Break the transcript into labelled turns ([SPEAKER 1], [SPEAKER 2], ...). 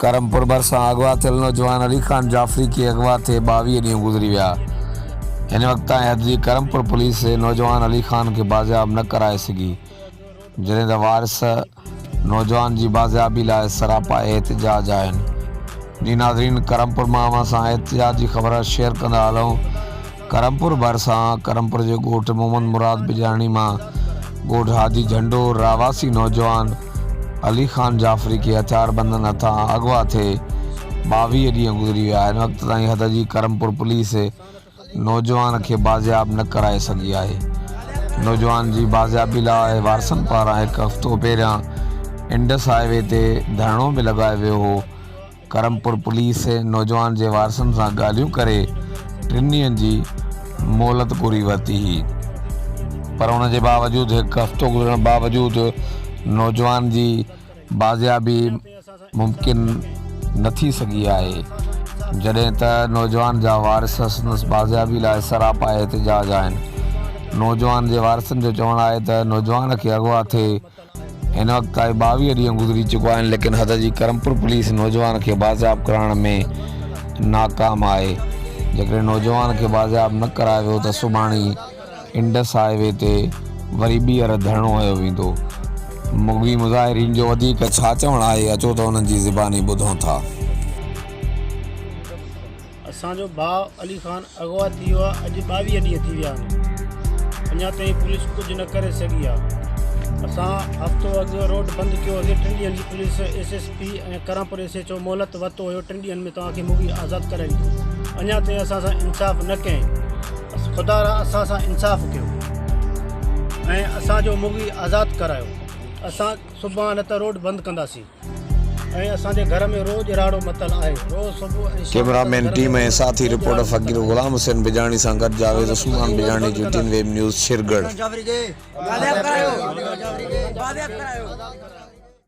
[SPEAKER 1] ڪرمپور ڀرسان اغوا ٿيل نوجوان علي خان جعفري کي اغوا ٿئي 22 ڏينهن گذري ويا. هن وقت تائين حد جي ڪرمپور پوليس نوجوان علي خان کي بازياب نه ڪرائي سگهي، جڏهن ته وارث نوجوان جي بازيابي لاء سراپا احتجاج آهن. جي ناظرين ڪرمپور مان اوهان سان احتجاج جي خبر شيئر ڪندا هلون. ڪرمپور ڀرسان ڪرمپور جي ڳوٺ محمد مراد بجاڻي مان ڳوٺ هادي جهنڊو رهواسي نوجوان علي خان جعفري کي هٿياربندن هٿان اغوا ٿئي 22 ڏينهن گذري ويا هن وقت تائين حد جي ڪرمپور پوليس نوجوان کي بازياب نه ڪرائي سگهي آهي نوجوان جي بازيابي لاء وارثن پاران هڪ هفتو پهريان انڊس هاء وي تي ڌرڻو به لڳايو ويو هو ڪرمپور پوليس نوجوان جي وارثن سان ڳالهيون ڪري ٽن ڏينهن جي مهلت گهري ورتي هئي پر ان جي باوجود هڪ هفتو گذرڻ باوجود نوجوان جي بازيابي ممڪن نه ٿي سگهي آهي جڏهن ته نوجوان جا وارث سندس بازيابي لاء سراپا احتجاج آهن نوجوان جي وارثن جو چوڻ آهي ته نوجوان کي اغوا ٿئي هن وقت تائين 22 ڏينهن گذري چڪا آهن ليڪن حد جي ڪرمپور پوليس نوجوان کي بازياب ڪرائڻ ۾ ناڪام آهي جيڪڏهن نوجوان کي بازياب نه ڪرايو ويو ته سڀاڻي انڊس هاء وي تي وري ٻيهر ڌرڻو هنيو ويندو مغوي مظاهرين جو وڌيڪ ڇا چوڻ آهي اچو ته انهن جي زباني ٻڌون ٿا.
[SPEAKER 2] اسان جو ڀاء علي خان اغوا ٿي ويو آهي اڄ 22 ڏينهن ٿي ويا آهن اڃا تائين پوليس ڪجهه نه ڪري سگهي آهي اسان هفتو اڳ روڊ بند ڪيو هوسي ٽن ڏينهن جي police S S P ۽ Karampur S H O مهلت ورتو هيو ٽن ڏينهن ۾ توهان کي مغوي آزاد ڪرائي ڏيندو اڃا تائين اسان سان انصاف نه ڪيائين خدا را اسان سان انصاف ڪيو ۽ اسان جو مغوي آزاد ڪرايو اسان صبح نه ته روڊ بند ڪنداسين ۽ اسان جي گهر ۾ روڄ راڙو متل آهي روز صبح ۽ شام
[SPEAKER 1] ڪيمرا مين
[SPEAKER 2] گهر ۾
[SPEAKER 1] ٽيم ۽
[SPEAKER 2] روز
[SPEAKER 1] ساٿي
[SPEAKER 2] روڄ
[SPEAKER 1] رپورٽر
[SPEAKER 2] راڙو متل
[SPEAKER 1] فقير
[SPEAKER 2] آهي.
[SPEAKER 1] غلام حسين بجاڻي سان گڏ جاويد عثمان بجاڻي جي ٽين ويب نيوز شيرڳڙهه.